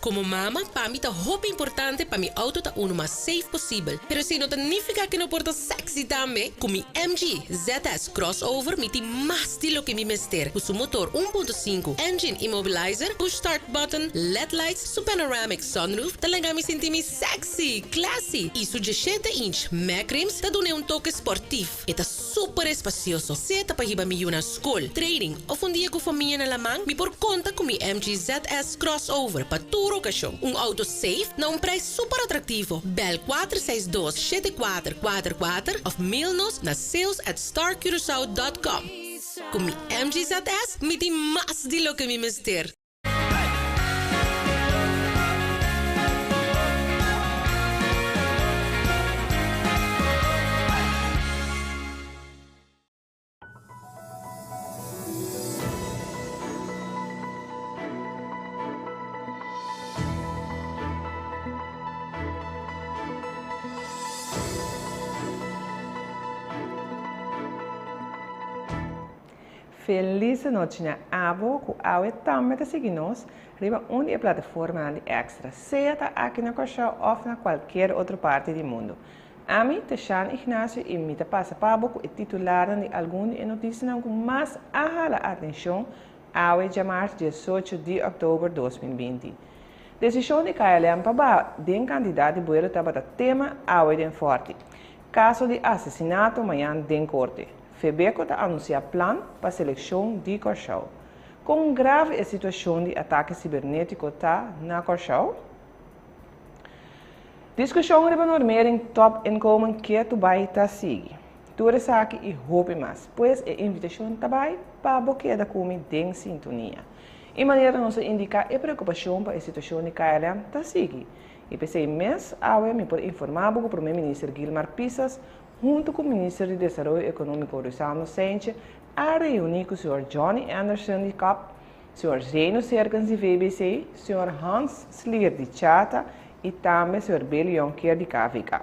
Komo mama, pa mi ta hopi importante pa mi outo ta unu mas safe posibel. Pero esei no ta nifiká ku no por ta sexy tambe. Ku mi MG ZS Crossover mi tin mas di loke mi mester. Ku su motor 1.5, engine immobilizer, push start button, led lights, su panoramic sunroof ta laga mi sinti mi sexy, classy i su 17 inch mag rims ta dun'e un toke sportief. E ta super espasioso, sea ta pa hiba mi yu na skol, training òf un dia ku famia na laman, mi por konta ku mi MG ZS Crossover pa tur okashon. Un outo safe na un prijs super atraktivo. Bel 462 7444 òf mail nos na sales@starcuracao.com. Ku mi MG ZS mi tin mas di loke mi mester. Felis anochi na abo ku awe tambe ta sigui nos riba un di e plataformanan di Extra, sea ta aki na Kòrsou òf na kualkier otro parti di mundu. Ami ta Shan Ignacio i mi ta pasa pa bo ku e titularnan di algun di e notisianan ku mas a hala atenshon awe djamars 18 di òktober 2020. Desishon di KLM pa baha den kantidat di buelo tabata tema awe den Fòrti. Kaso di asesinato mañan den korte. Febeko ta anunsiá plan pa selekshon di Kòrsou. Kon grave e situashon di atake sibernétiko ta na Kòrsou? Diskushon riba normering topinkomen ketu bai ta sigui. Tur esaki i hopi mas. Pues e invitashon ta bai pa bo keda ku mi den sintonia. I manera nos a indiká e preokupashon pa e situashon di KLM ta sigui. I p'esei mes awe mi por informá bo ku Prome Minister Gilmar Pisas huntu ku Minister di Desaroyo Ekonómiko Rosanno Cijntje a reuní ku señor Johnny Anderson di cap, señor Zeno Serkens di VBC, señor Hans Slier di Chata i tambe señor Billy Jonker di KVK.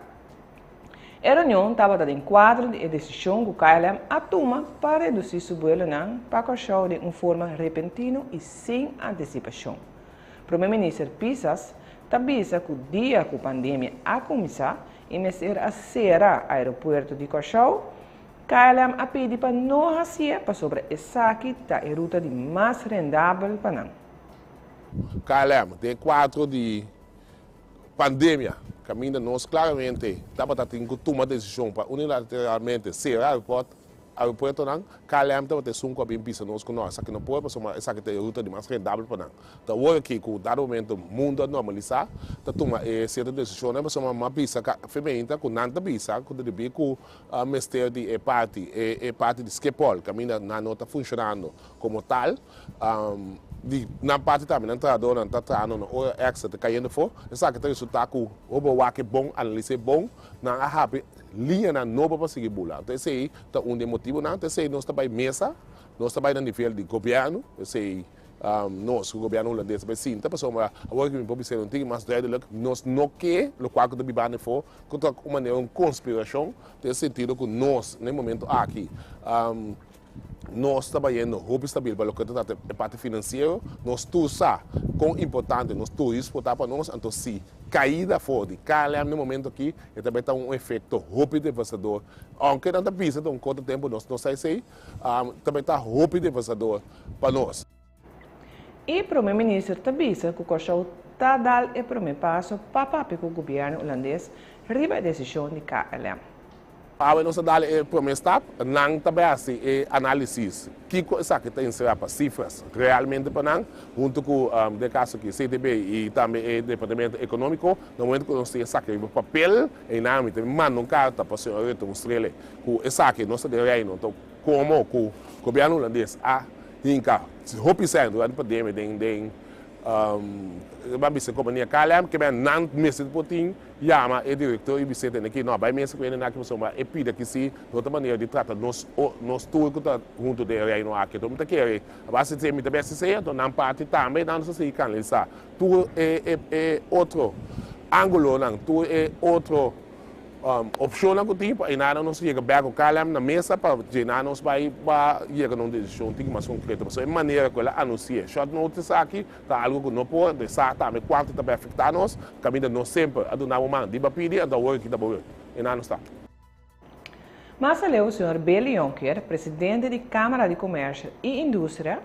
E reunion tabata den kuadro di e desishon ku KLM a tuma pa redusí su buelonan pa Kòrsou den un forma repentino i sin antisipashon. Prome Minister Pisas ta bisa ku dia ku pandemia a kuminsá i mester a sera aeropuerto di Kòrsou, KLM a pidi pa no hasié pasobra esaki ta e ruta di mas rendabel pa nan. KLM den kuadro di pandemia kaminda nos klaramente tabata tin ku tuma desishon pa unilateralmente sera aeroport, Aeropuertonan, KLM tabata esun ku a bin bisa nos ku no, esaki no por pasobra esaki ta e ruta di mas rendabel pa nan. Ta awor aki ku dado momento mundu a normalisá, ta tuma e sierto desishonnan pasobra mi a bisa Femeinta ku nan ta bisa ku ta debí ku mester di e parti, e parti di Schiphol kaminda nan no ta funshonando komo tal, di nan parti tambe nan trahadornan ta trahando na ora èkstra ta kayendo afó, esaki ta resultá ku ora bo wak e bon, analis'é bon, nan a habri. Liñanan nobo pa sigui bula. Anto esei ta un di e motibonan. Anto esei nos ta bai mesa, nos ta bai na nivel di gobièrnu, esei nos ku gobièrnu hulandes ta bai sinta pasobra awor ku mi por bisa un tiki mas duidelik, nos no ke lokual ku ta biba afó ku ta un manera un konspirashon den sentido ku nos na e momento aki Nos ta bayendo hopi stabil pa loke ta trata e parti finansiero. Nos tur sa kon importante nos turismo ta pa nos, anto si kaida for di KLM na e momento aki, e ta bay ta un efekto hopi devastador. Ounke nan ta bisa ta un korto tempu, nos no sa esei, ta bay ta hopi devastador pa nos. E Prome Minister ta bisa ku Kòrsou ta dal e prome paso pa papia ku gobièrnu hulandes riba e desishon di KLM. Awe nos ta dal e prome stap, nan ta bai hasi e análisis kiko esaki ta enserá pa sifras realmente pa nan, huntu ku den e kaso aki CTB i tambe e departamento ekonómiko. Na momento ku nos tin esaki riba papel, einan mi ta manda un karta pa señor Rutte mustr'el ku esaki nos ta den Reino, anto komo ku gobièrnu hulandes a hinka hopi sèn durante pandemia den den Ban bisa kompania KLM ke men nan mester por tin yama e direktor i bis'é tene ki no bai mester ku hende aki pasobra e pida ki si no ta manera di trata nos nos tur ku ta huntu den e reino aki. Enton mi ta kere a base di mi ta besti esei enton nan parti tambe nan nos ta sigui kanalisá tur e e e otro angulonan tur e otro. Opshonnan ku tin pa einan nos yega bèk ku KLM na mesa pa djena nos bai pa yega na un desishon tiki mas konkreto. Pasobra e manera ku el a anunsi'é short notice aki ta algu ku no por sa tambe kuantu ta bai afektá nos, kaminda nos semper a duna bo man di bo a pidi anto awor aki ta bo einan nos ta. Mas aleu señor Billy Jonker, presidente di Kámara di Komèrsio i Industria,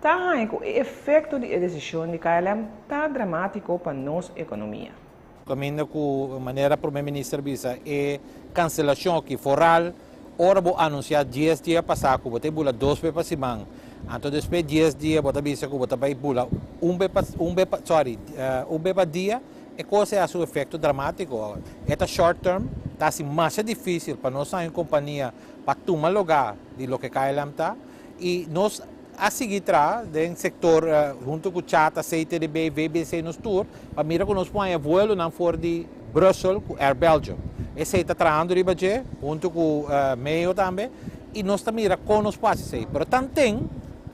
ta haña ku e efekto di e desishon di KLM ta dramátiko pa nos ekonomia. Kaminda ku manera Prome Minister bisa e kanselashon aki foral ora bo anunsiá dies dia pasá ku bo ta bula dos be pa siman, anto despues dies dia bo ta bisa ku bo ta bai bula un be pa un be pa sorry un be pa dia, e kos ei hasi un efekto dramátiko. E ta short term, ta hasi masha difísil pa nos haña un kompania pa tuma lugá di loke KLM ta i nos A sigui traha den sektor huntu ku Chata, CTDB, VBC nos tur pa mira ku nos por haña vuelonan for di Brussel ku Air Belgium. Esei ta trahando riba dje huntu ku Meo tambe i nos ta mira kon nos por hasi esei. Pero tanten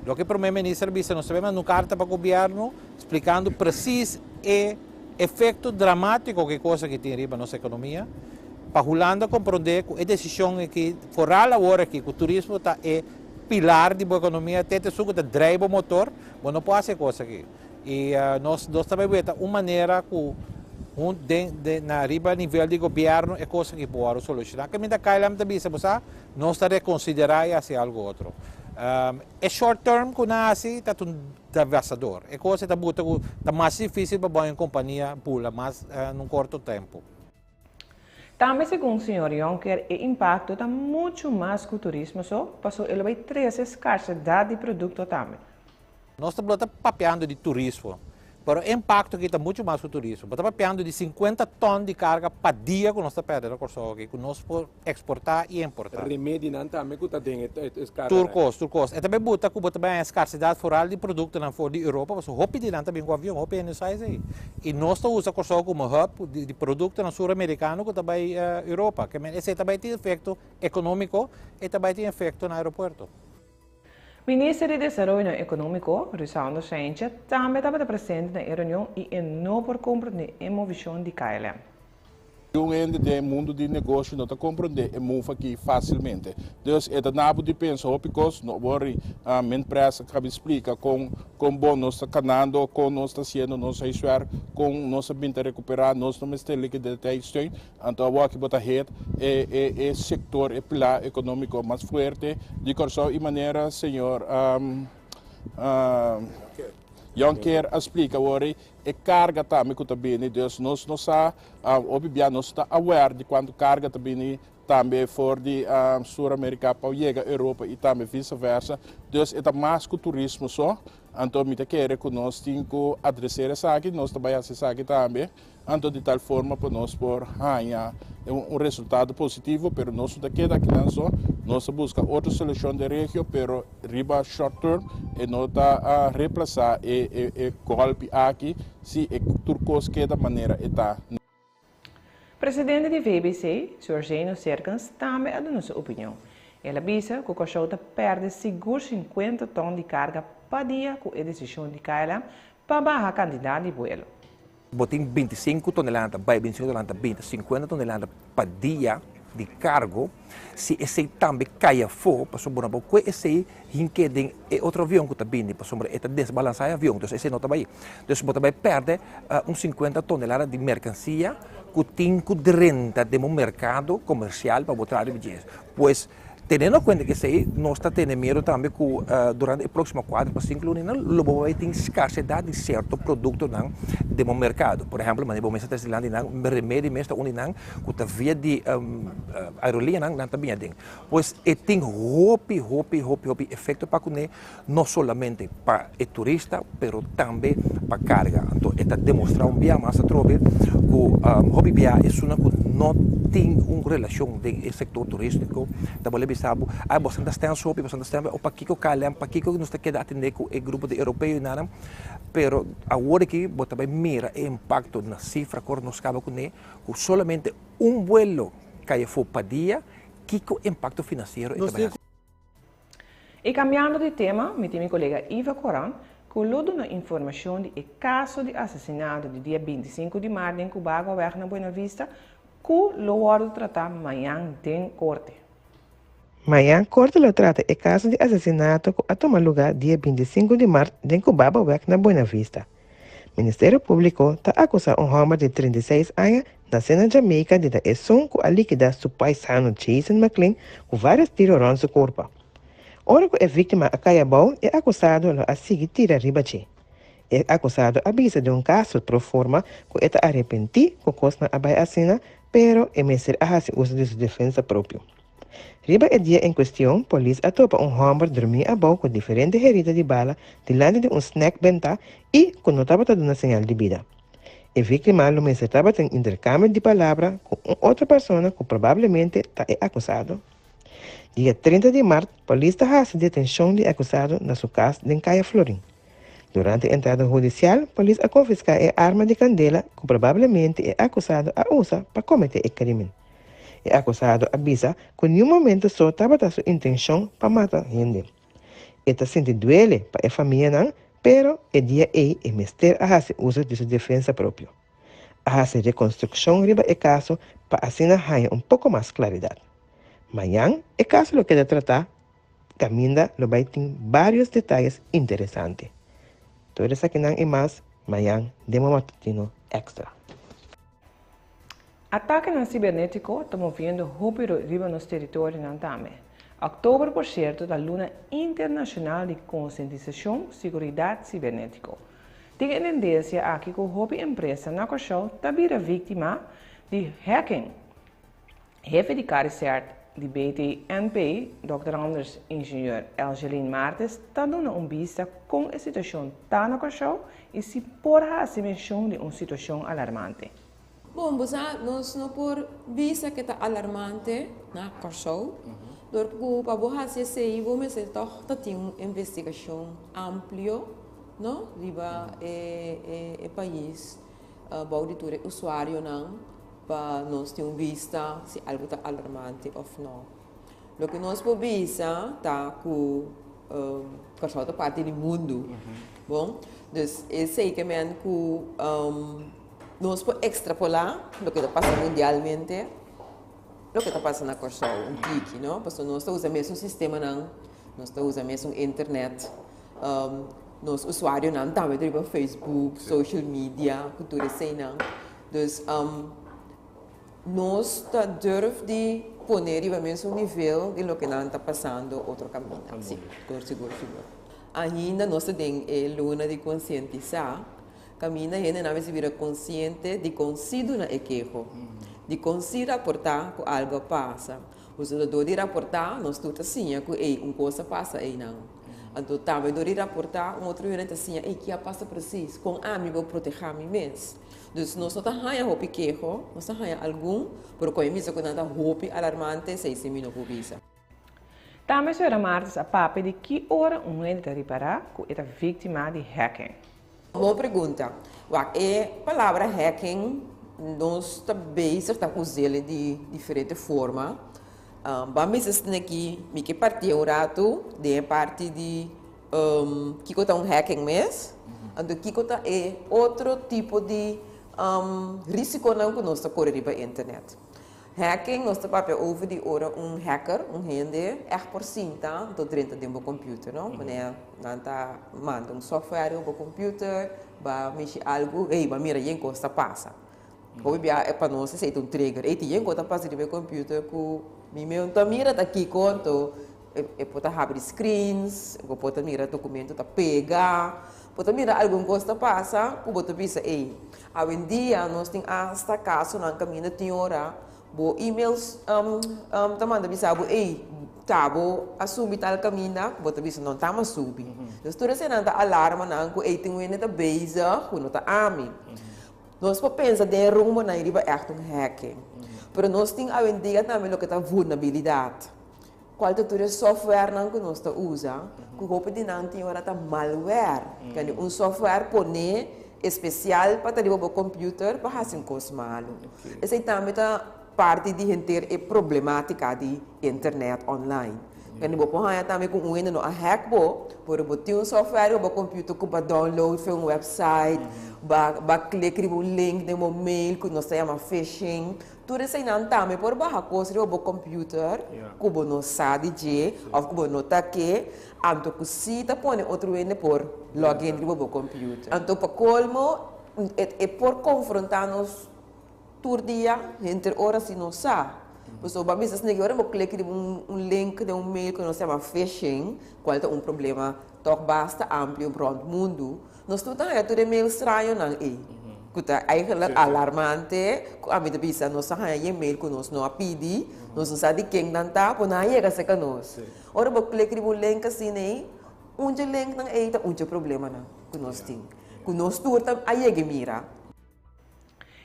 loke Prome Minister a bisa nos ta bai manda un karta pa gobièrnu splikando presis e efekto dramátiko ku e kos aki tin riba nos ekonomia pa Hulanda komprondé ku e desishon aki foral awor aki ku turismo ta e pilar di bo ekonomia te esun ku ta drei bo motor, bo no por hasi e kos aki. I nos nos ta bai weta un manera ku hun den den na riba nivel di gobièrnu e kos aki por wòrdu solushoná. Kaminda KLM ta bisa bo sa nos ta rekonsiderá i hasi algu otro. E short term ku nan hasi ta un devastador. E kos ei ta buta ku ta mas difísil pa bo haña un kompania bula mas na un korto tempu. Tambe segun señor Jonker e impacto ta mucho mas cu turismo so, paso e lo bay trece scarsedad di producto tambe. Nos ta ta papiando di turismo, pero e impacto aki ta mucho mas cu turismo. Bo ta papiando di 50 ton di carga pa dia cu nos ta perde na Corsou aki, cu nos por exporta y importa. Remedinan tambe cu ta den e carga. Tur cos, tur cos. E ta bay buta cu bo ta bay haña scarsedad foral di productonan for di Europa, pasobra hopi di nan ta bin cu avion, hopi hende sa esey. Y nos ta usa Corsou como hub di productonan suramericano cu ta bay Europa. Ke men esey ta bay tin efecto economico, e ta bay tin efecto na aeropuerto. Minister di Desaroyonan Economico, Russando Cijntje, tambe tabata presente na e reunion y e no por comprende e movicion di KLM. Un hende den mundu di negoshi no ta komprondé e move aki fásilmente. Dus e ta na bo di pensa hopi kos, no worry, Minpres a kabi splika kon kon bon nos ta kanando, kon nos ta hasiendo nos huiswerk, kon nos a bin ta rekuperá, nos no mester likidideitssteun. Anto awor aki bo ta het e e e sektor, e pilar ekonómiko mas fuerte di Kòrsou i manera señor Jonker a splika awor ei, E karga tambe ku ta bini, dus nos no sa, hopi bia nos ta aware di kuantu karga ta bini tambe for di Sur Amerika pa yega Europa i tambe visa versa. Dus e ta mas ku turismo so, anto mi ta kere ku nos tin ku adreser esaki, nos ta bai hasi esaki tambe. Anto di tal forma pa nos por haña un resultado positivo, pero nos no ta keda akinan so, nos ta buska otro solushon den regio, pero riba short term e no ta replasa e e golpi aki si e tur kos keda manera e ta. Presidente di VBC, señor Zeno Serkens, tambe a duna su opinion. El a bisa ku Kòrsou ta pèrdè sigur 50 tòn di karga pa dia ku e desishon di KLM pa baha kantidat di vuelo. Bo tin 25 tonelada bai, 25 tonelada bin, ta 50 tonelada pa dia di kargo. Si esei tambe kai afó, pasobra bo no por kue esei hink'é den e otro avion ku ta bini, pasobra e ta desbalansá e avion, entonces esei no ta bai. Entonces bo ta bai pèrdè un 50 tonelada di merkansia ku tin ku drenta den bo merkado komersial pa bo traha riba dje. Pues, Teniendo cuenta cu esey, nos ta tene miedo tambe cu durante e proximo cuatro pa cinco lunanan lo bo bay tin scarsedad di cierto productonan den bo mercado. Por ehempel, manera bo mes a trece dilanti nan, remedi mes ta un di nan cu ta via di aerolineanan nan ta bini aden. Pues e tin hopi, hopi, hopi, hopi efecto pa cune, no solamente pa e turista, pero tambe pa carga. Anto e ta demostra un bia mas atrobe cu hopi bia esunnan cu no tin un relacion den e sector turistico ta bole bisa bo, ay boso ta stem sopi, boso ta stem o pakico KLM, pakico nos ta keda atende cu e grupo di europeo y nan, pero awor aki bo ta bay mira e impacto na cifra cu nos caba cune cu solamente un vuelo cay afo pa dia, kico impacto financiero e ta bay haci. I kambiando di tema, mi tin mi kolega Iva Koran ku lo duna informashon di e kaso di asesinato di dia 25 di mart den Cubagua-weg na Buena Vista. ku lo wòrdu tratá mañan den korte. Mañan korte lo trata e kaso di asesinato ku a tuma lugá dia 25 di mart den Cubabaweg na Buena Vista. Ministerio Públiko ta akusá un hòmber di 36 aña nasé na Jamaica di ta esun ku a likidá su paisano Jason McLean ku vários tiro rònt su kurpa. Ora ku e víktima a kai abou, e akusado lo a sigui tira riba dje. E akusado a bisa den un kaso pro forma ku e ta arepentí ku kosnan a bai asina, pero e mester a hasi uso di su defensa propio. Riba e dia en kuestion, polis a topa un hòmber drumí abou ku diferente herida di bala dilanti di un snèk bentá i ku no tabata duna señal di bida. E víktima lo mester tabatin interkambio di palabra ku un otro persona ku probablemente ta e akusado. Dia 30 di mart, polis ta hasi detenshon di e akusado na su kas den Kaya Florin. Durante entrada hudisial, polis a konfiská e arma di kandela ku probablemente e akusado a usa pa kometé e krímen. E akusado a bisa ku niun momento so tabata su intenshon pa mata hende. E ta sinti duele pa e famianan, pero e dia ei e mester a hasi uso di su defensa propio. A hasi rekonstrukshon riba e kaso pa asina haña un poko mas klaridat. Mañan e kaso lo keda tratá kaminda lo bai tin vários detayes interesante. Tur esakinan i mas mañan den bo matutino Extra. Atakenan sibernétiko ta moviendo hopi riba nos teritorionan tambe. Òktober por sierto ta luna internashonal di konsientisashon siguridat sibernétiko. Tin e tendensia aki ku hopi empresa na Kòrsou ta bira víktima di hacking. Hefe di CariCert di BTNP, Dòkter Anders Ingenieur Elgeline Martes ta duna un bista kon e situashon ta na Kòrsou i si por hasi menshon di un situashon alarmante. Bon, bo sa, nos no por bisa ke ta alarmante na Kòrsou, dor ku pa bo hasi esei bo mester tòg ta tin un investigashon amplio, no, riba e e pais bou di tur e usuarionan pa nos tin un bista si algu ta alarmante òf no. Loke nos por bisa ta ku Kòrsou ta parti di mundu, bon, dus esei ke men ku. Nos por ekstrapolá loke ta pasa mundialmente, loke ta pasa na Kòrsou un tiki, no? Pasobra nos ta usa mesun sistemanan, nos ta usa mesun internet, nos usuarionan tambe ta riba Facebook, social media, ku tur eseinan. Dus nos ta durf di pone riba mesun nivel di loke nan ta pasando otro kaminda. Sí, sigur sigur. Ainda nos ta den e luna di konsientisá. Kaminda hendenan mester bira konsiente di kon si duna e keho, di kon si raportá ku algu a pasa. Pasobra dor di raportá nos tur ta siña ku ey un kos a pasa eynan. Anto tambe dor di raportá un otro hende ta siña ey ki a pasa presis, kon ami por protehá mi mes. Dus nos no ta haña hopi keho, nos ta haña algun, pero kon e misa ku nan ta hopi alarmante esei si mi no por bisa. Tambe Sra. Martes a papia di ki ora un hende ta ripará ku e ta víktima di hacking. Bon pregunta. Wak, e palabra hacking nos ta bezig ta us'el di diferente forma. Ban bisa esaki aki, mi ke partié un ratu den e parti di kiko ta un hacking mes, anto kiko ta e otro tipo di risikonan ku nos ta kore riba internet. Hacking, nos ta papia over di ora un hacker, un hende, ègt por sinta anto drenta den bo computer, no? Manera nan ta manda un software riba bo computer, ba mishi algu, ey, ba mira yen kos ta pasa. Hopi bia pa nos esei ta un trigger, ey, tin yen kos ta pasa riba e computer ku mi mes no ta mira ta kiko, anto e por ta habri screens, bo por ta mira documento ta pega, bo ta mira algun kos ta pasa ku bo ta bisa, ey, Awendia nos tin asta kasonan kaminda tin ora bo emails ta manda bisa bo ey ta bo a subi tal kaminda bo ta bisa no ta mas subi. Entonces tur esenan ta alarmanan ku ey tin un hende ta bezig ku no ta ami. Nos por pensa den e rumbonan riba ègt un hacking. Pero nos tin awendia tambe loke ta vulnerabilidat. Cual ta tur e softwarenan cu nos ta usa, cu hopi di nan tin ora ta malware. Kende un software pone especial pa ta riba bo computer pa haci un cos malo. Esey tambe ta parti di henter e problematica di internet online. Kende bo por haya tambe cu un hende no a hack bo, pero bo tin un software riba bo computer cu bo a download for un website, bo a click riba un link den bo mail cu nos ta yama phishing. Tur eseinan tambe por baha kos riba bo computer ku bo no sa di dje òf ku bo no ta ke, anto ku si ta pone otro hende por log in riba bo computer. Anto pa kolmo e por konfrontá nos tur dia, henter ora si nos sa. Pasobra bo a bisa esaki ora bo klik riba un link den un mail ku nos yama phishing, kual ta un problema tòg basta amplio rònt mundu. Nos tur ta haña tur e mail strañonan ei, ku ta eigenlijk alarmante, ku ami ta bisa nos ta haña e mail ku nos no a pidi, nos no sa di ken nan ta, por nan a yega serka nos. Ora bo klik riba un link asina ei, un dje linknan ei ta un dje problemanan ku nos tin, ku nos tur ta a yega mira.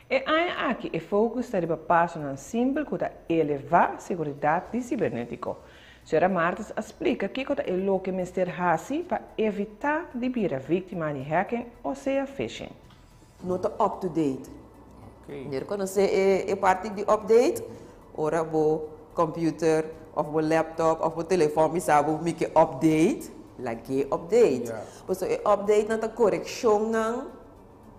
E aña aki e focus ta riba pasonan simpel ku ta elevá seguridat di sibernetiko. Sra. Martens a splika kiko ta e loke mester hasi pa evitá di bira víktima di hacking o sea phishing. No ta up to date. Mester konosé e parti di update ora bo computer òf bo laptop òf bo telefòn bisa bo mi ke update, lag'é update. Pasobra e update nan ta korekshonnan.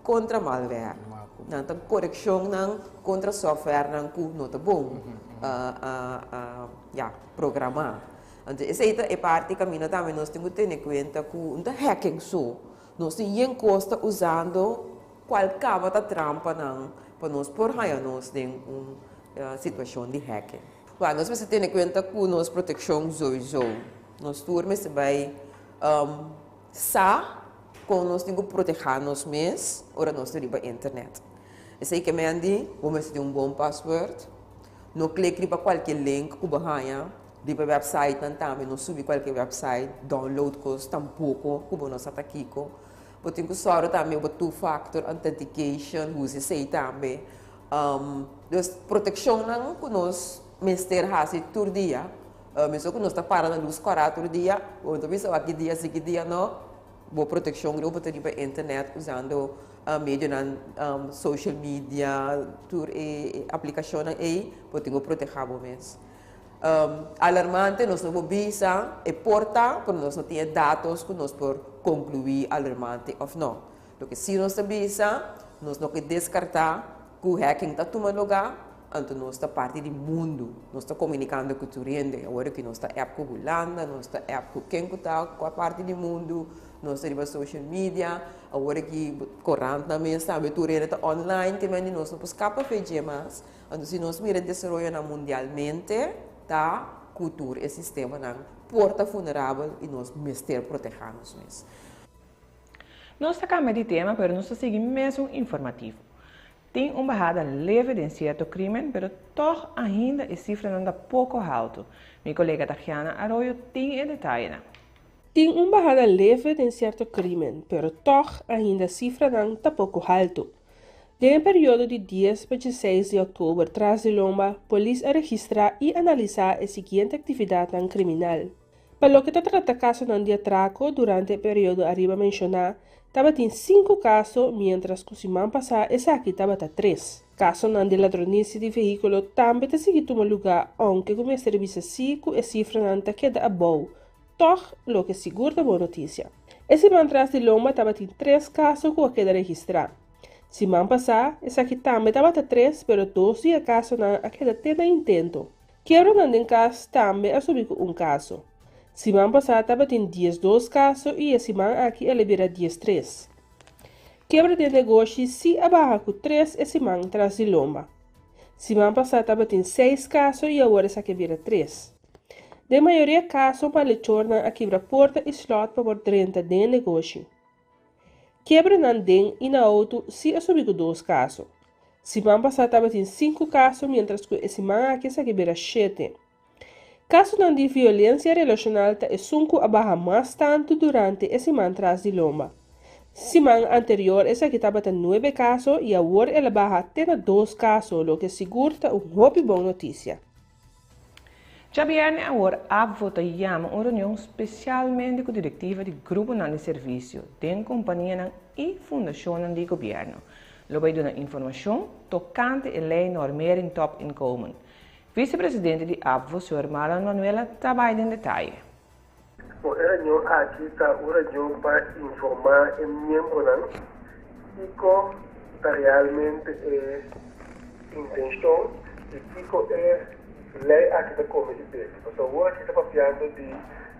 Kontra malware. Nan ta korekshonnan kontra softwarenan ku no ta bon ya programá. Anto esei ta e parti kaminda tambe nos tin ku tene kuenta ku no ta hacking so. Nos tin yen kos ta usando kual kaba ta trampanan pa nos por haña nos den un situashon di hacking. Wak, nos mester tene kuenta ku nos protekshon souiso. Nos tur mester bai Sa kon nos tin ku protehá nos mes ora nos ta riba internet. Esei ke men di, bo mester tin un bon pasword, no klik riba kualke link ku bo haña riba websitenan tambe, no subi kualke website, download kos tampoko ku bo no sa ta kiko. Bo tin ku sòru tambe bo two factor authentication, usa esei tambe. Dus protekshonnan ku nos mester hasi tur dia. Mesun ku nos ta para na lus kòrá tur dia, bo no ta bisa wak ki dia si ki dia no. Bo protekshon lo bo ta riba internet usando medionan social media, tur e aplikashonnan ei, bo tin ku protehá bo mes. Alarmante nos no por bisa e por ta, pero nos no tin e datos ku nos por konkluí alarmante òf no. Loke si nos ta bisa, nos no ke deskartá ku hacking ta tuma lugá, anto nos ta parti di mundu, nos ta komunikando ku tur hende. Awor aki nos ta app ku Hulanda, nos ta app ku ken ku ta kua parti di mundu, nos ta riba social media, awor aki korantnan mes tambe tur hende ta online, te mende nos no por skapa fe dje mas. Anto si nos mira desaroyonan mundialmente, ta ku tur e sistemanan por ta vulnerabel i nos mester protehá nos mes. Nos ta kambia di tema pero nos ta sigui mesun informativo. Tin un bahada leve den sierto krimen pero tòg ainda e sifranan ta poko haltu. Mi kolega Tatiana Arroyo tin e detayenan. Tin un bahada leve den sierto krimen pero tòg ainda sifranan ta poko haltu. Den e periodo di dies pa dieseis di òktober tras di lomba polis a registrá i analisá e siguiente aktividatnan kriminal. Pa loke ta trata kasonan di atrako durante e periodo ariba menshoná, tabatin sinku kaso miéntras ku siman pasá esaki tabata tres. Kasonan di ladronisia di vehíkulo tambe ta sigui tuma lugá ounke ku mester bisa sí ku e sifranan ta keda abou, tòg loke sigur ta bon notisia. E siman tras di lomba tabatin tres kaso ku a keda registrá. Siman pasá esaki tambe tabata tres pero dos di e kasonan a keda te na intento. Kiebronan den kas tambe a subi ku un kaso. Siman pasá tabatin 12 kaso i e siman aki el a bira 13. Kiebra den negoshi sí a baha ku tres e siman tras di lomba. Siman pasá tabatin seis kaso i awor esaki a bira tres. Den mayoria kaso malechornan a kibra porta i slòt pa por drenta den e negoshi. Kiebranan den i na outo sí a subi ku dos kaso. Siman pasá tabatin sinku kaso miéntras ku e siman aki esaki bira shete. Kasonan di violensia relashonal ta esun ku a baha mas tantu durante e siman tras di lomba. Siman anterior esaki tabata nuebe kaso i awor el a baha te na dos kaso loke sigur ta un hopi bon notisia. Djabièrnè awor ABVO ta yama un reunion spesialmente ku direktiva di gruponan di servisio den kompanianan i fundashonnan di gobièrnu. Lo bai duna informashon tokante e lei Normering Topinkomen. Visepresidente di ABVO, señor Marlon Manuela, ta bai den detaye. Bon, e reunion aki ta un reunion pa informá e miembronan kiko ta realmente e intenshon. i kiko e lei aki ta kome i bebe. Pasobra awor aki ta papiando di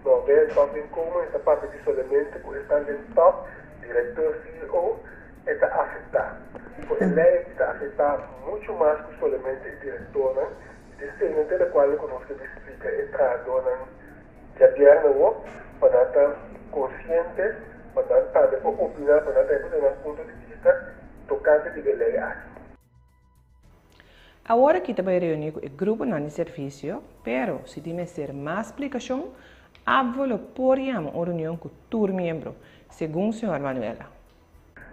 normering topinkomen, e ta papia di solamente ku esnan den top, direktor, CEO, e ta afektá. Ku e lei aki ta afektá muchu mas ku solamente e direktornan i ta esei te lokual ku nos ke bin splika e trahadónan djabièrnè awor pa nan ta konsiente, pa nan tambe por opiná, pa nan tambe por duna nan punto di bista tokante di e lei aki. Awor aki ta bai reuní ku e gruponan di servisio, pero si tin mester mas splikashon, ABVO lo por yama un reunion ku tur miembro, segun señor Manuela.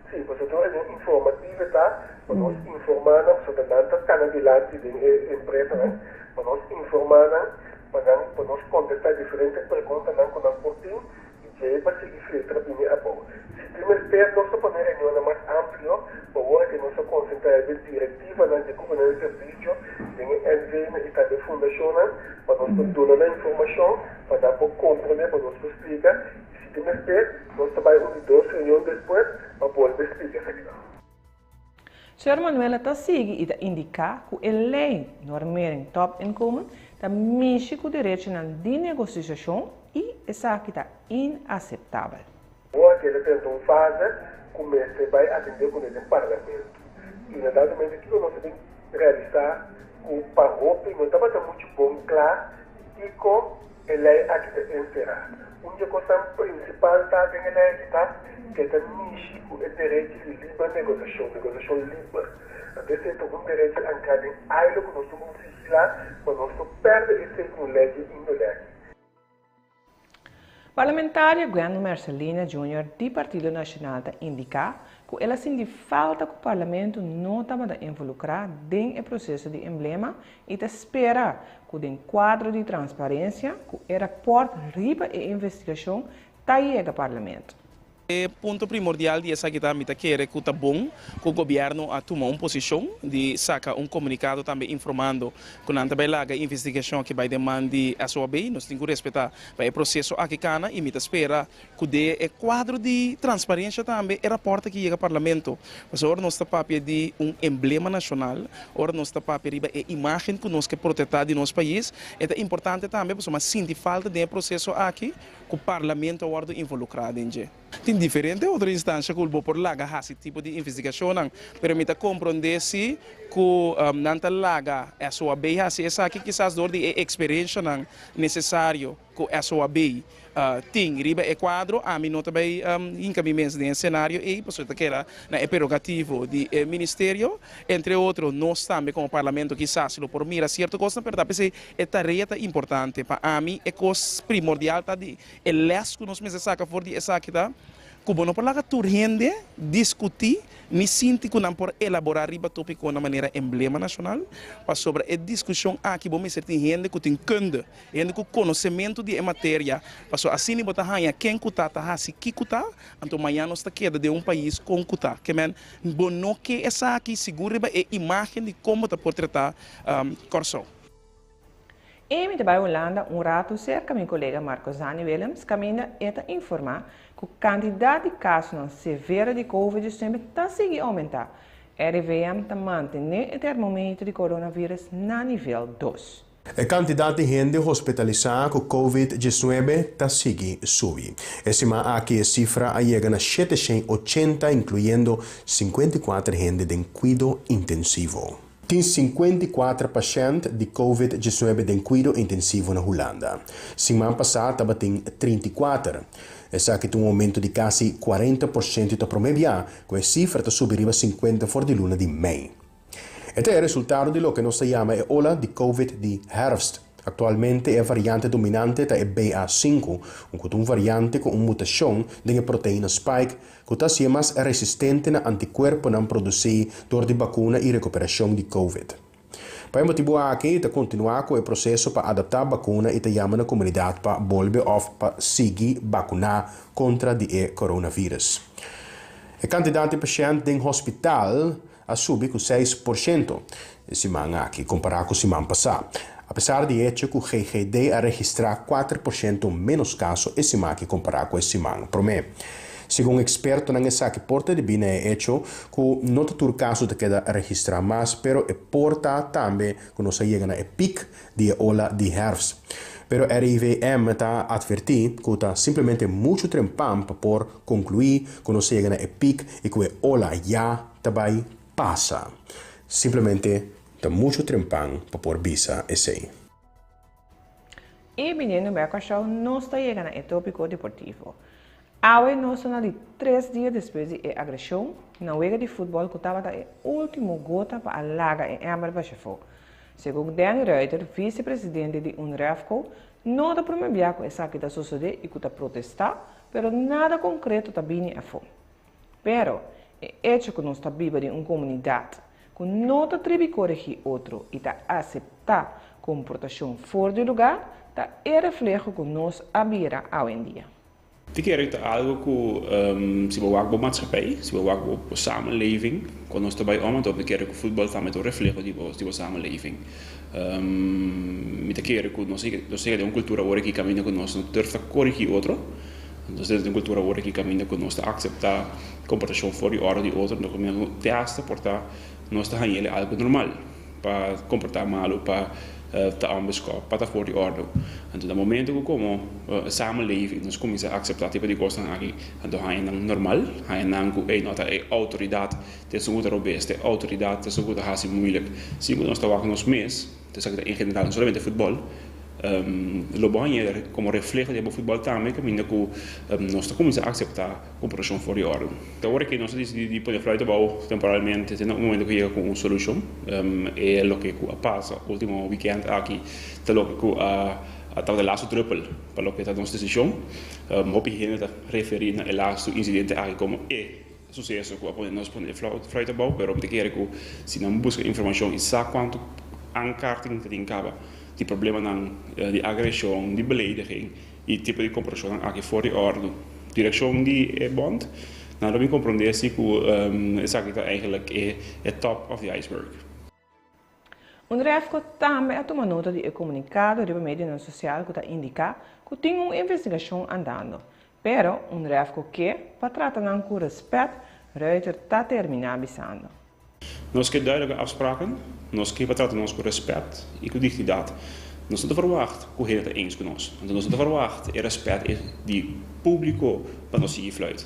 Sí, pasobra tur reunion informativo ta pa nos informá nan, pasobra nan ta kana dilanti den e empresanan, pa nos informá nan, pa nan pa nos kontestá diferente preguntanan ku nan por tin i djei pa sigui filtra bini abou. Si tin mester nos ta pone reunionnan mas amplio, pa ora ke nos ta konsentrá riba e direktivanan di e gruponan di servisio den e NV-nan i tambe fundashonnan, pa nos por duna nan informashon, pa nan por komprendé, pa nos por splika. I si tin mester, nos ta bai un di dos reunion despues pa bolbe splika esakinan. Señor Manuela ta sigui i ta indiká ku e lei Normering Topinkomen ta mishi ku derechonan di negosishashon i esaki ta inaseptabel. Ora keda drenta un fase ku mester bai atendé kuné den parlamento i na dado momento kiko nos ta bin realisá ku pa hopi no tabata muchu bon kla kiko E lei aki ta enserá. Un di e kosnan prinsipal ta den e lei aki ta ku e ta mishi ku e derechi di liber negosiashon, negosiashon liber. Anto esei ta un derechi ankrá den ailo ku nos tin ku vigilá pa nos no pèrdè esei ku un lei di e índole aki. Parlamentario Gwendolyn Mercelina Junior di Partido Nacional ta indiká ku el a sinti falta ku Parlamento no tabata involukrá den e proseso di emblema i ta spera ku den kuadro di transparensia ku e rapòrt riba e investigashon ta yega Parlamento. E punto primordial di esaki ta mi ta kere ku ta bon ku gobièrnu a tuma un posishon di saka un komunikado tambe informando ku nan ta bai laga e investigashon aki bai den man di SOAB. Nos tin ku respetá pa e proseso aki kana i mi ta spera Ku den e kuadro di transparensha tambe e rapòrt aki yega Parlamento. Pasobra ora nos ta papia di un emblema nashonal, ora nos ta papia riba e imágen ku nos ke protektá di nos pais, e ta importante tambe pasobra a sinti falta den e proseso aki ku Parlamento a wòrdu involukrá den dje. Tin diferente otro instansha ku bo por laga hasi tipo di investigashonnan, pero mi ta komprondé si ku nan ta laga SOAB hasi esaki kisas dor di e eksperenshanan nesesario. Ku SOAB tin riba e kuadro, ami no ta bai hinka mi mes den e senario ei, pasobra ta keda na e prerogativo di e ministerio. Entre otro, nos tambe komo parlamento kisas lo por mira sierto kosnan, pero ta p'esei e tarea ta importante. Pa ami e kos primordial ta di e lès ku nos mester saka for di esaki ta ku bo no por laga tur hende diskutí ni sinti ku nan por elaborá riba tópikonan manera emblema nashonal, pasobra e diskushon aki bo mester tin hende ku tin kunde. Hende ku konosementu di e materia, pasobra asina bo ta haña ken ku ta ta hasi kiko ta, anto mañan nos ta keda den un pais kon ku ta. Ke men, bo no ke esaki sigur riba e imágen di kon bo ta portretá Kòrsou. Amy ta bai Hulanda un ratu serka mi kolega Marcozani Willems kaminda e ta informá ku kantidat di kasonan severo di Covid 19 ta sigui oumentá. RIVM ta mantené e termometer di coronavirus na nivel dos. E kantidat di hende hospitalisá ku Covid 19 ta sigui subi. E siman aki e sifra a yega na 780 inkluyendo 54 hende den kuido intensivo. Tin 54 pashènt di Covid 19 den kuido intensivo na Hulanda. Siman pasá tabatin 34. Esaki ta un oumento di kasi 40% i ta promé bia ku e sifra ta subi riba 50 for di luna di mei. E ta e resultado di loke nos ta yama e ola di Covid di herfst. Aktualmente e variante dominante ta e BA5, un ku ta un variante ku un mutashon den e proteina spike ku ta hasié mas resistente na antikuerponan produsí dor di bakuna i rekuperashon di Covid. Pa e motibu aki ta kontinuá ku e proseso pa adaptá bakuna i ta yama na komunidat pa bolbe òf pa sigui bakuná kontra di e coronavirus. E kantidat di pashènt den hospital a subi ku 6% e siman aki kompará ku siman pasá, apesar di echo ku GGD a registrá 4% ménos kaso e siman aki kompará ku e siman promé. Segun ekspertonan esaki por ta debí na e echo ku no ta tur kaso ta keda registrá mas, pero e por ta tambe ku nos a yega na e pik di e ola di hèrfst. Pero RIVM ta atvertí ku ta simplemente muchu trempan pa por konkluí ku nos a yega na e pik i ku e ola ya ta bai pasa. Simplemente ta muchu trempan pa por bisa esei. I biniendo bek Kòrsou nos ta yega na e tópiko deportivo. Awe nos ta na di tres dia despues di e agreshon na wega di futbòl ku tabata e último gota pa a laga e èmber basha afó. Segun Danny Ruiter, visepresidente di Unrefco, no ta promé bia ku esaki ta sosodé i ku ta protestá, pero nada konkreto ta bini afó. Pero, e echo ku nos ta biba den un komunidat ku no ta tribi koregí otro i ta aseptá komportashon for di lugá, ta e refleho ku nos a bira awendia. Ti kere ta algo ku si bo wak bo maatschappij, si bo wak bo samenleving, kon nos ta bai om, anto mi kere ku futbal tambe ta un refleho di bo di bo samenleving. Mi ta kere ku nos nos yega den un kultura awor aki kaminda ku nos no durf ta korigí otro, nos ta den un kultura awor aki kaminda ku nos ta akseptá komportashon for di òrdu di otro, anto kaminda ku te asta por ta nos ta hañ'el algo normal. pa komportá malu, pa ta onbeskòp, pa ta for di òrdu. Anto na momento ku komo samenleving nos kuminsá akseptá tipo di kosnan aki, anto haña nan normal, haña nan ku ey no ta e outoridat ta esun ku ta robes, ta e outoridat ta esun ku ta hasi muilik. Sin ku nos ta wak nos mes, ta esaki ta en general, no solamente futbòl, lo bo haña komo refleho di bo futbòl tambe kaminda ku nos ta kuminsá akseptá Komportashon for di órden. Ta ora ki nos a disidí di pone fluit abou temporalmente te na un momento ku yega ku un solushon. E loke ku a pasa último wikènt aki ta loke ku a tabata e lastu drùpel pa loke ta nos desishon. Hopi hende ta referí na e lastu insidente aki komo e suseso ku a pone nos pone e fluit abou, pero mi ta kere ku si nan buska informashon i sa kuantu aankaarting ta tin kaba di problemanan di agreshon, di belediging, E tipo di komportashonnan aki for di òrdu. Direkshon di e bònt, nan lo bin komprondé si ku esaki ta eigenlijk e top of the iceberg. Unrefco tambe a tuma nota di e komunikado riba medionan sosial ku ta indiká ku tin un investigashon andando. Pero Unrefco ke pa trata nan ku rèspèt, Ruiter ta terminá bisando. Nos ke duidelijke afspraken, nos ke pa trata nos ku rèspèt i ku dignidat. Nos no ta verwagt ku hende ta eens ku nos, anto nos no ta verwagt e rèspèt di públiko pa nos sigui fluit.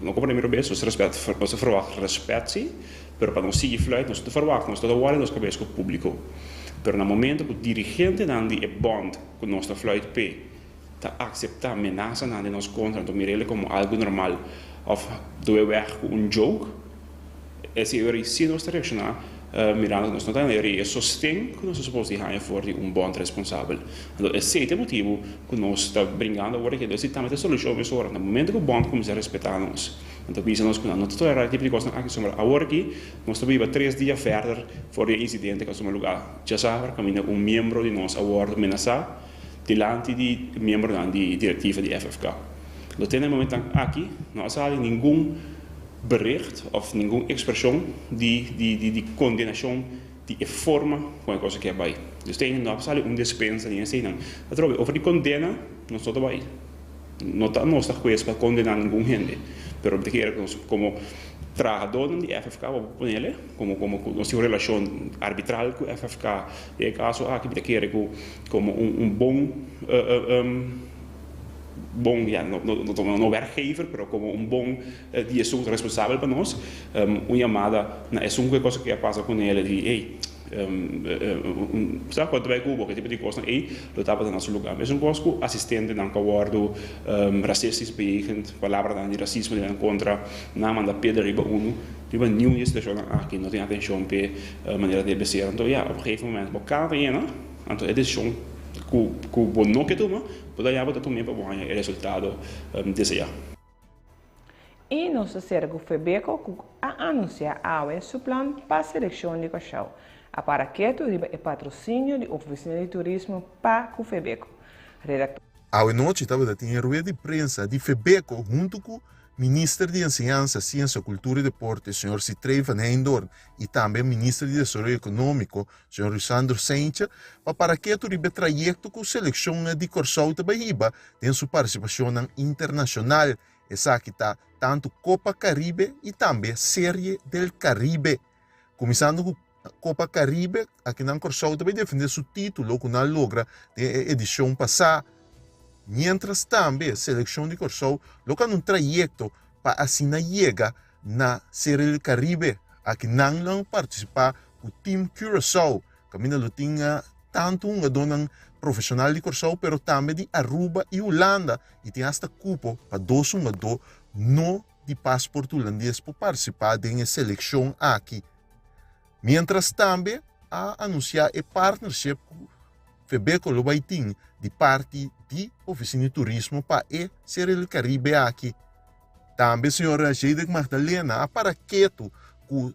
No komprende mi robes, nos rèspèt, nos ta verwagt rèspèt si, pero pa nos sigui fluit nos no ta verwagt, nos no ta wòrdu nos kabes ku públiko. Pero na momento ku dirigentenan di e bònt ku nos ta fluit p'e ta akseptá menasanan den nos kontra, anto mir'el komo algu normal òf doe wèg ku un joke, Esei ora i si nos ta reakshoná mirando ku nos no ta haña e sosten ku nos ta supos di haña for di un bònt responsabel. Anto esei ta e motibu ku nos ta bringando awor aki. Esei tambe ta e solushon mesora. Na momento ku bònt kuminsá respetá nos, nan ta bisa nos ku nan no ta tolerá e tipo di kosnan aki sombra. Awor aki nos ta biba tres dia verder for di e insidente ku a tuma lugá djasabra kaminda un miembro di nos a wòrdu menasá dilanti di miembronan di direktiva di FFK. Lo te na e momentonan aki no a sali ningun bericht of ningun expresion di di di di condenacion di e forma con e cosa aki a bay. Dus te ainda no a sali un despensa ni eseinan. Atrobe over di condena nos no ta bay. No ta nos ta hues pa condena ningun hende. Pero mi ta kere cu nos como trahadornan di FFK bo por ponele como como cu nos tin un relacion arbitral cu FFK den e caso aki mi ta kere cu como un un bon bon ya no no no werkgever pero como un bon di esun ku ta responsabel pa nos, un yamada na esun ku e kos aki a pasa ku nel di ey, sa ku a bai ku bo, ke tipo di kosnan ey lo tabata na su luga. Mesun kos ku asistentenan ku a wòrdu rasistisch bejegend, palabranan di rasismo di nan kontra, nan a manda piedra riba unu, riba niun di e situashonnan aki no tin atenshon p'e manera debe ser. Anto ya, op gegeven moment bo kaba yena, anto e desishon ku bo no ke tuma, bo ta ya bo ta tum'é pa bo haña e resultado deseá. I nos ta sera ku Febeko ku a anunsiá awe su plan pa selekshon di Kòrsou. A para ketu riba e patrosinio di Ofisina di Turismo pa ku Febeko. Redaktor. Awe nochi tabata tin e rueda di prensa di Febeko huntu ku Minister di Enseñansa, Siensia, Kultura i Deporte, señor Sitrey van Heydoorn i tambe Minister di Desaroyo Ekonómiko, señor Ruisandro Seintje, pa para ketu riba e trayekto ku selekshon di Kòrsou ta bai hiba den su partisipashonnan internashonal. Esaki ta tantu Kopa Karibe i tambe Serie del Caribe. Kuminsando ku Kopa Karibe, akinan Kòrsou ta bai defendé su título ku nan a logra den e edishon pasá. Miéntras tambe selekshon di Kòrsou lo kanda un trayekto pa asina yega na Serie del Caribe. Akinan lo partisipá ku Team Curaçao, kaminda lo tin tantu hungadónan profeshonal di Kòrsou pero tambe di Aruba i Hulanda i tin asta kupo pa dos hungadó no di pasport hulandes por partisipá den e selekshon aki. Miéntras tambe a anunsiá e partnership ku Febeko lo bai tin di parti di Ofisina di Turismo pa e Serie del Caribe aki. Tambe señor Jedrick Magdalena a para ketu ku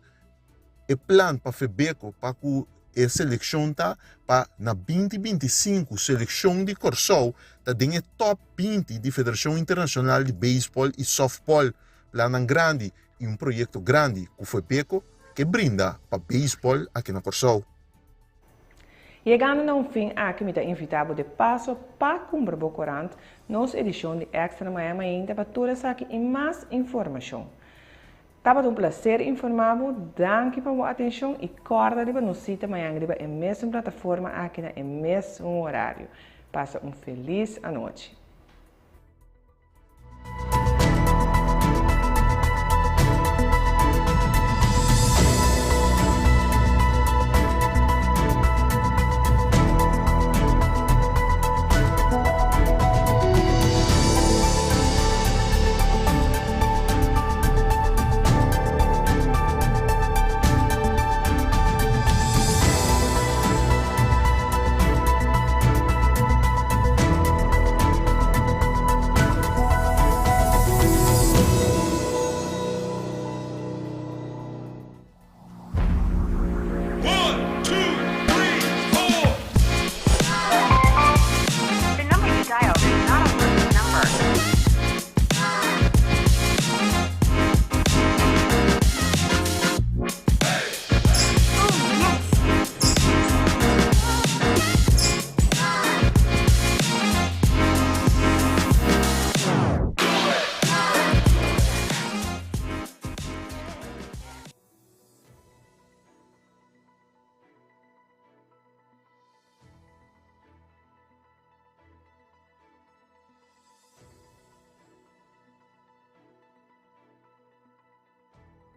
e plan pa Febeko pa ku e selekshon ta pa na 2025 selekshon di Kòrsou ta den e top 20 di Federashon Internashonal di Beisbòl i Sòftbòl. Plannan grandi i un proyekto grandi ku Febeko ke brinda pa beisbòl aki na Kòrsou. Yegando na un fin aki mi ta invitá bo de paso pa kumpra bo korant, nos edishon di Extra Maña Mainta pa tur esaki i mas informashon. Tabata un placer informa bo, danki pa bo atencion y corda riba nos cita mañan riba e mesun plataforma aki na e mesun horario. Pasa un feliz anochi.